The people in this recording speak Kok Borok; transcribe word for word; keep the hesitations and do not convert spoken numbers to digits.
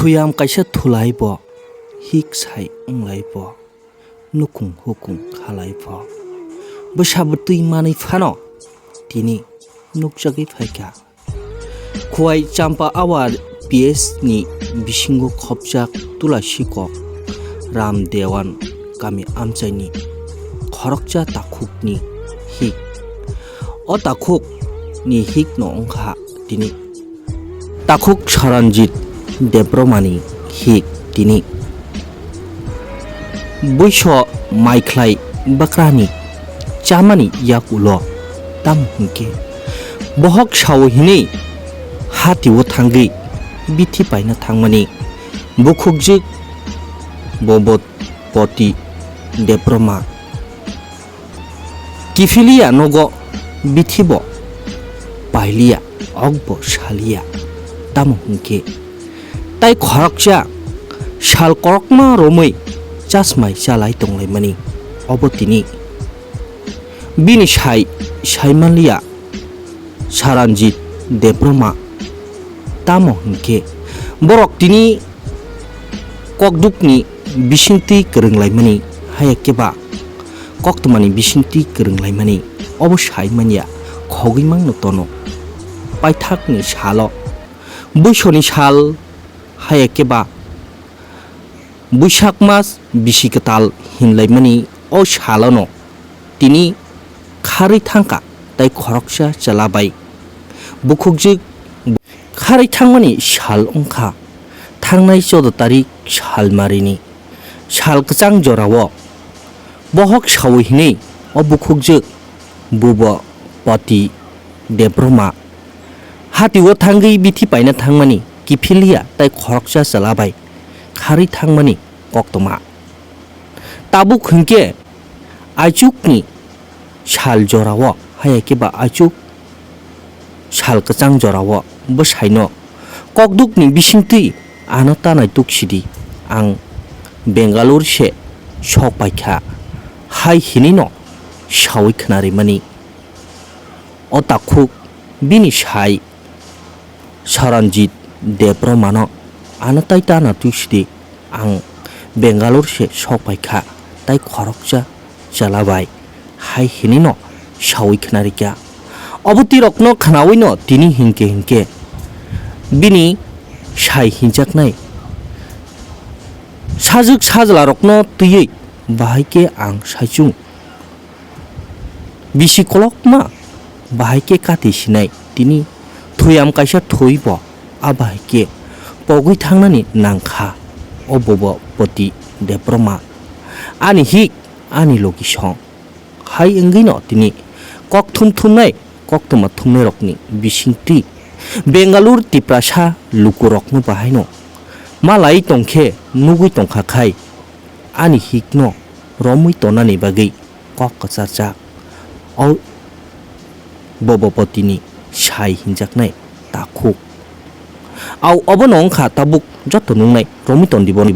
Buyam kaisa thulai bo, hik sai wnglai bo, nukung hukung khalai bo. Bwsa bwtwi manwi phano tini nukjagwi phaikha. Khuwai Champa Awa P S ni bisingo khopjak Tulasikok Ram Dewan kami amchaini khoroksa takhukni hik. O takhuk ni hik no wngkha tini takhuk Saranjit Debbarmani hik tini. Buiso maikhlai bakrani chamani yak ulo, tamo hwnkhe bohok sao hinwi hatio thangwi bithi paina thangmani bukhukjwk Bobopoti Debbarma. Kiphiliya nogo bithibo pailiya, okbo saliya, tamo hwnkhe tai khoroksa sal korokma romwi chasmai chalai tonglaimani. Obo tini bini sai, sai manliya Saranjit Debbarma, tamo hwnkhe borok tini kokdukni bisingtwi kwrwnglaimani, haya keba koktwmani bisingtwi kwrwnglaimani, obo sai manya khogwi mangno tono. Paithakni salo, buisoni sal, haya keba buisak mas bisi kwtal hinlaimani, o salono tini kharwi thangkha tai khoroksa chwla bai bukhukjwk. Kharwi thangmani sal wngkha thangnai choudo tarik salmarini sal kwchang jorao bohok sawi hinwi o bukhukjwk Bobopoti Debbarma hatio thangwi bithi paina thangmani kiphiliya tai khoroksa chwla bai kharwi thangmani koktwma. Tabuk hwnkhe aichukni sal jorao, haya khe ba aichuk sal kwchang jorao bwsaino kokdukni bisingtwi ano tanai tuksidi, ang Bengaluru se sok paikha, hai hinwino sawi khnarimani. O takhuk bini sai Saranjit Debbarmano ano tai tana tuisidi, ang Bengaluru se sok paikha, tai khoroksa chwla bai hai hinwino sawi khwnarikha. Obo twi rokno khwnawino tini hinkhe hinkhe bini sai hinjaknai sajwk sajla rokno twiwi bahai khe ang saichung bisi kolokma bahai khe kati sinai tini thuyam kaisa thwi bo a bahai khe pogwi thangnani nangkha. O Bobopoti Debbarma ani hik ani logi song hai wngwino tini kok thum thumnai koktwma thumnairokni bisingtwi Bengaluru Tiprasa lukurokno bahaino malai tongkhe nugwi tongkha khai ani hikno romwi tonani bagwi kok kwcharjak. O Bobopotini sai hinjaknai takhuk. Au obono wngkha tabuk joto nungnai romwi tondi boni.